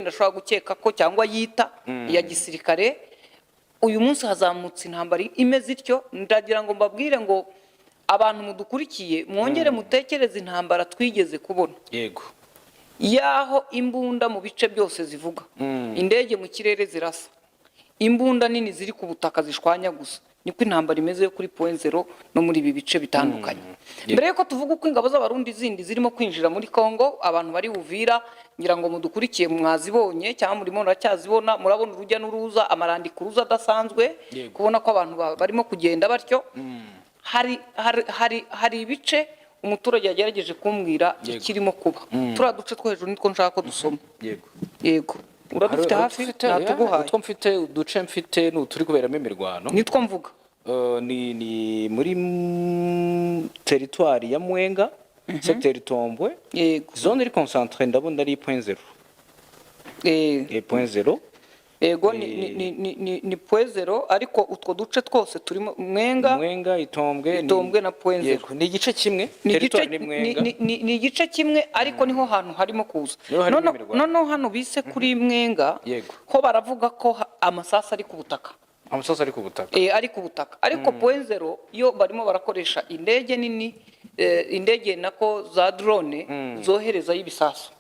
wenda ashobora gukeka ko cyangwa yita iya gisirikare. Uyu munsi hazamutse intambara imeze ityo. Ndagira ngo mbabwire ngo abantu mudukurikiye mwongere mutekereze intambara twigeze kubona, yaho imbunda mu bice byose zivuga, indege mu kirere zirasa, imbunda nini ziri ku butaka zishwanya gusa. Niko intambara imeze yo kuri Point Zéro no muri ibi bice bitandukanye. Mbere yuko tuvuga uko ingabo z'Abarundi zindi zirimo kwinjira muri Congo, abantu bari Uvira, ngira ngo mudukurikiye mwazibonye cyangwa murimo muracyazibona, murabona urujya n'uruza, ama Land Cruiser adasanzwe, kubona ko abantu barimo kugenda batyo. Hari ibice umuturage yagerageje kumbwira ikirimo kuba. Turiya duce two hejuru nitwo nshaka ko dusoma. Yego, uradufite hafi? Natuguhaye. Utwo mfite, uduce mfite ni uturi kuberamo imirwano. Nitwo mvuga. Ni muri teritwari ya Mwenga, secteur Tombwe, zone iri concentrée ndabona ari Point Zéro. Point Zéro. Yego, ni Point Zéro, ariko utwo duce twose turimo Mwenga. Mwenga, Itombwe. Itombwe na Point Zéro. Yego, ni igice kimwe. Ni igice Teritwari ni Mwenga. Ni igice kimwe, ariko niho hantu harimo kuza. Niho harimo imirwano. Noneho hano bise kuri Mwenga, ho baravuga ko amasasu ari ku butaka. Amasasu ari ku butaka. Ari ku butaka, ariko Point Zéro yo barimo barakoresha indege nini, indege nako za drone zoherezayo ibisasu.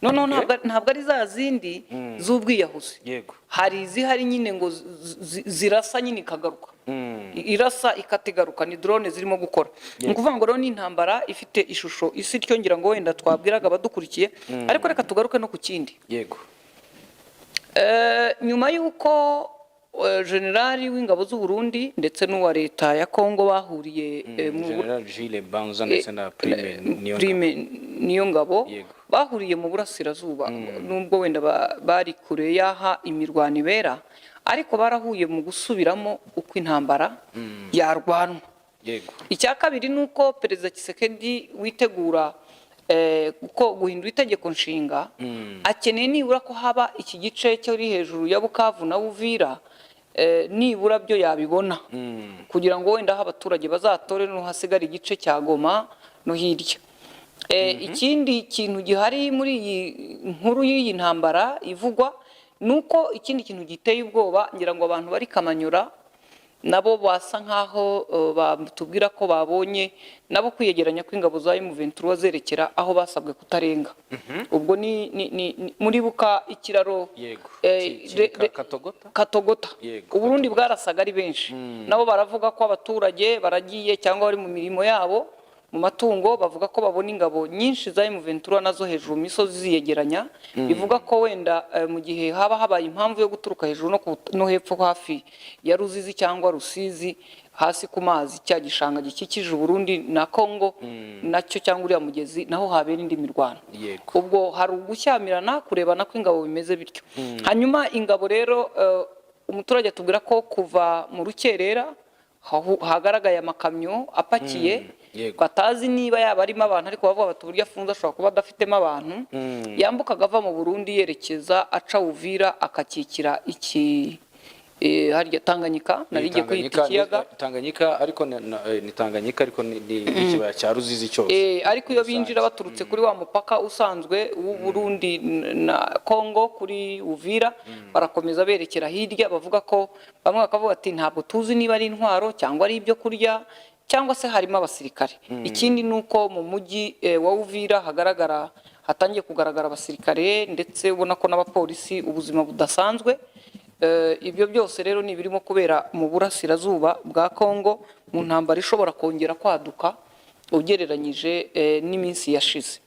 Noneho ntabwo ari za zindi z'ubwiyahuzi. Hari izihari nyine ngo zirasa nyine ikagaruka, irasa ikatigaruka, ni drone zirimo gukora. Ni ukuvuga ngo rero ni intambara ifite ishusho isi ityo, ngira ngo wenda twabwiraga abadukurikiye. Ariko reka tugaruke no ku kindi. Nyuma y'uko generali w'ingabo z'u Burundi ndetse n'uwa leta ya Kongo bahuriye mu General Jules Banza ndetse na Prime Niyongabo. Prime Niyongabo bahuriye mu burasirazuba, nubwo wenda bari kure y'aha imirwano ibera, ariko barahuye mu gusubiramo uko intambara yarwanwa. Icya kabiri ni uko Perezida Tshisekedi witegura uko guhindura itegeko nshinga, akeneye nibura ko haba iki gice kiri hejuru ya Bukavu na Uvira, nibura byo yabibona kugira ngo wenda aho abaturage bazatore, no hasigara igice cya Goma no hirya. Ikindi kintu gihari muri iyi nkuru y'iyi ntambara ivugwa ni uko ikindi kintu giteye ubwoba, ngira ngo abantu bari Kamanyura nabo basa nkaho batubwira ko babonye nabo kwiyegeranya kw'ingabo za M23 zerekera aho basabwe kutarenga. Ubwo ni muribuka ikiraro Katogota? Katogota. Uburundi Katogota. bwarasaga ari benshi, nabo baravuga ko abaturage baragiye cyangwa bari mu mirimo yabo, mu matungo, bavuga ko babona ingabo nyinshi za M23 nazo hejuru mu misozi ziyegeranya. Bivuga ko wenda mu gihe haba habaye impamvu yo guturuka hejuru no hepfo hafi ya Ruzizi cyangwa Rusizi, hasi ku mazi, cya gishanga gikikije Uburundi na Congo nacyo, cyangwa uriya mugezi, naho habera indi mirwano. Ubwo hari ugushyamirana, kurebana ko ingabo bimeze bityo. Hanyuma ingabo rero, umuturage atubwira ko kuva mu rukerera hagaragaye amakamyo apakiye, batazi niba yaba arimo abantu, ariko bavuga bati uburyo afunze ashobora kuba adafitemo abantu, yambukaga ava mu Burundi yerekeza aca Uvira, akakikira iki harya Tanganyika, nari ngiye kwita ikiyaga. Tanganyika, ariko ni Tanganyika, ariko ni ikibaya cya Ruzizi cyose. Ariko iyo binjira baturutse kuri wa mupaka usanzwe w'u Burundi na Congo kuri Uvira, barakomeza berekera hirya. Bavuga ko bamwe bakavuga ati ntabwo tuzi niba ari intwaro cyangwa ari ibyo kurya cyangwa se harimo abasirikare. Ikindi ni uko mu mujyi wa Uvira hagaragara, hatangiye kugaragara abasirikare, ndetse ubona ko n'abapolisi, ubuzima budasanzwe. Ibyo byose rero ni ibirimo kubera mu burasirazuba bwa Congo, mu ntambara ishobora kongera kwaduka ugereranyije n'iminsi yashize.